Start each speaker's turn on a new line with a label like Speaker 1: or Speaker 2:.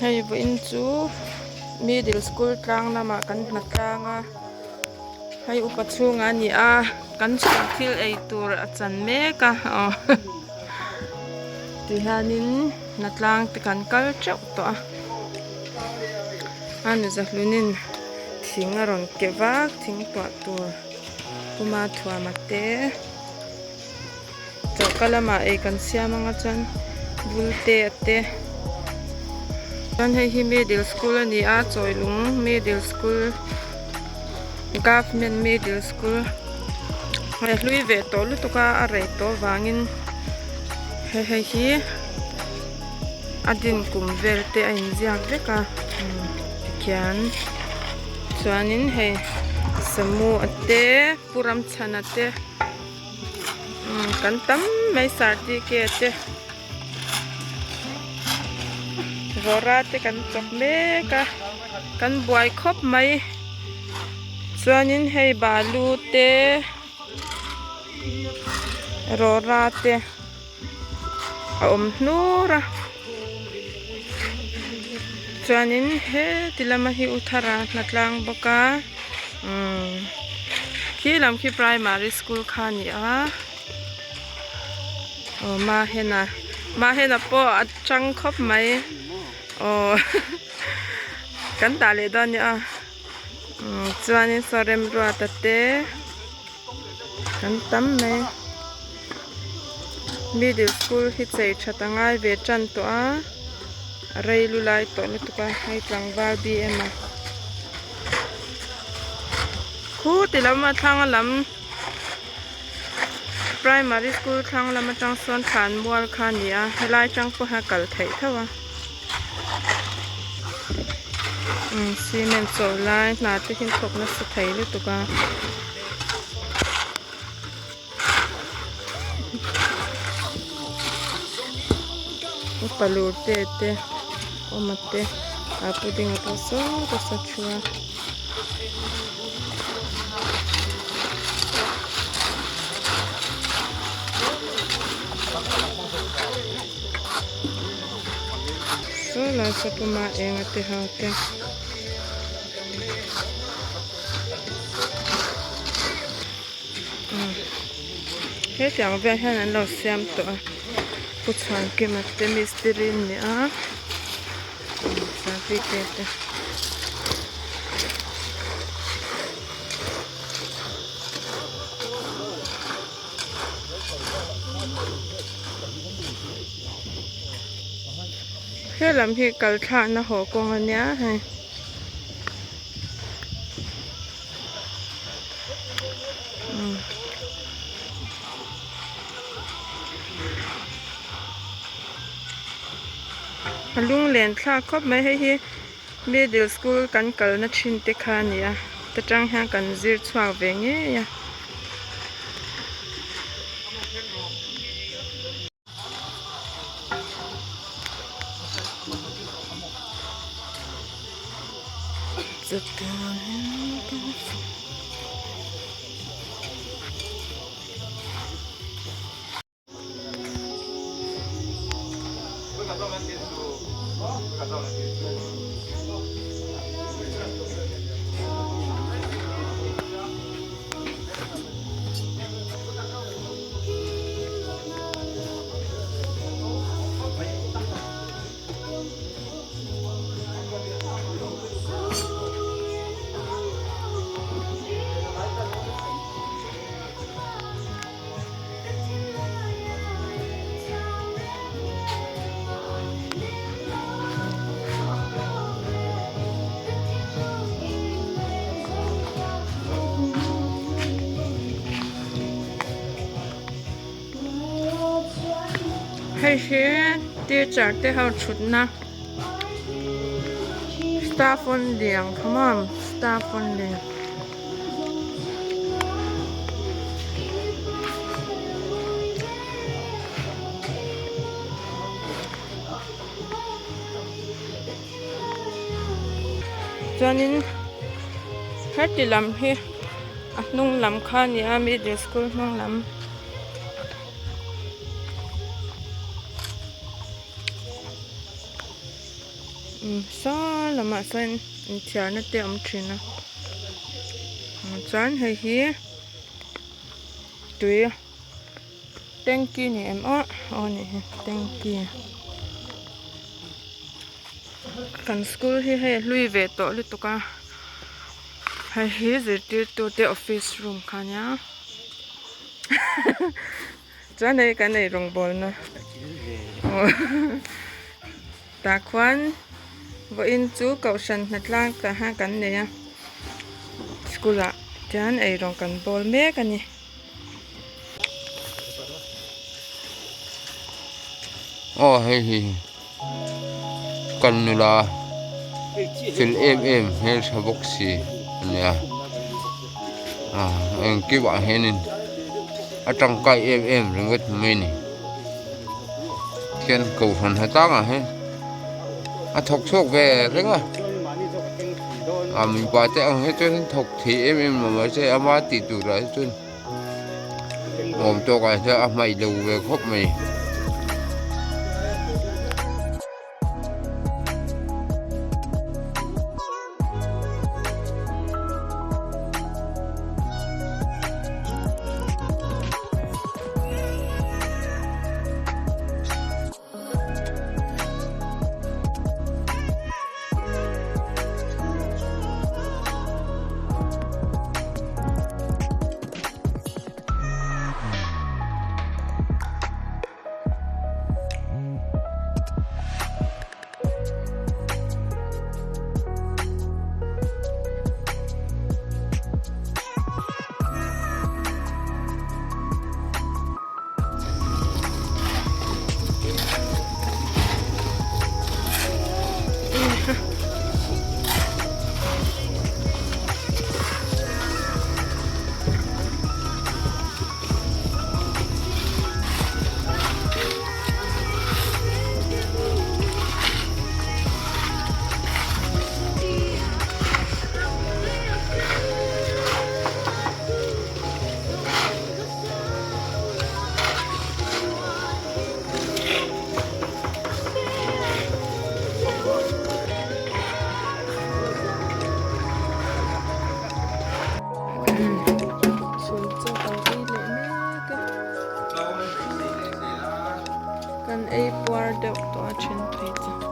Speaker 1: Hei vawiin chu middle school tlang lamah kan hna tlang a hei upa chhungah a ni a kan chhun thil ei tur a chan mek a aw tihianin hna tlang te kan kal teuh tawh a a nuza hlunin thing a rawn ke vak thing tuah tur puma thuama te. Choka lamah ei kan siam anga chuan bulte a te chuan hei hi middle school a ni a chawilung middle school government middle school hei a hlui ve tawh lutuk a a rei tawh vangin hei hei hi a din kum vel te a inziak vek a tikhian chuanin hei samu a te pu ramchhana te. Kan tam mai sartike te rawra te kan chawp mek a kan buai khawp mai chuanin hei balu te rawra te a awm hnur a chuanin heti lama hi u thara hnatlang bawk a umm khi lam khi primary school kha a ni a aw mahena mahena pawh a tang khawp mai aw kan dah leh dawn a nia umm chuanin saw remruata te. Kan tam mai. Middle school hi chei that a ngai ve tan tawh a a rei lu lai tawh lutuk a hei tlangval bm a khu ti lam a thlang lam primary school thlang lam atang sawn thlan mual kha a ni a helai tang pawh hian a kal theih tho a umm cement chawh lai hna te hi an thawk nasa thei lutuk a. Upa lur te te awm a te ah pudding a pawh saw ta saw thu a. Saw lai saw puma eng a te ho te. Hetiang vel hian an lo siam tawh a pu chhuankima te mistiri an ni a certificate te. Helam hi kal thlakna haw kawng a nia hei. A lunglen thlak khawp mai hei hi middle school kan kalna thin te kha a ni a ta tang hian kan zir chhuak ve ngei a. Hei hi teacher te ho thutna staff only ang kha maw staff only. Chuanin heti lam hi a hnung lam kha a ni a middle school hnung lam. Umm saw lamah sawn inthiarna te a awm thin a chuan hei hi tui tanky ni em aw aw ni hi tanky kan school hi hei a hlui ve tawh lutuk a hei hi zirtirtu te office room kha ania chuan hei kan ei rawngbawlna Tah khuan vawiin chu kohhran hnatlang tah hian kan nei a school ah chuan eirawng kan bawl mek a ni.
Speaker 2: Aw hei hi kan nula fel em em hmeltha bawk si a nia ah engkim ah hianin a tangkai em em ringawt mai a ni. Khian kohhran ha tlangah hian a thawk chhuak ve reng a a mipa te ang hi chuan thawk thei em em lo mahse ama tih turah hi chuan awm tawkah hian a hmaih lo ve khawp mai.
Speaker 1: Chhun chaw kan ei leh mek a kan ei puar deuh tawh a then phei chu.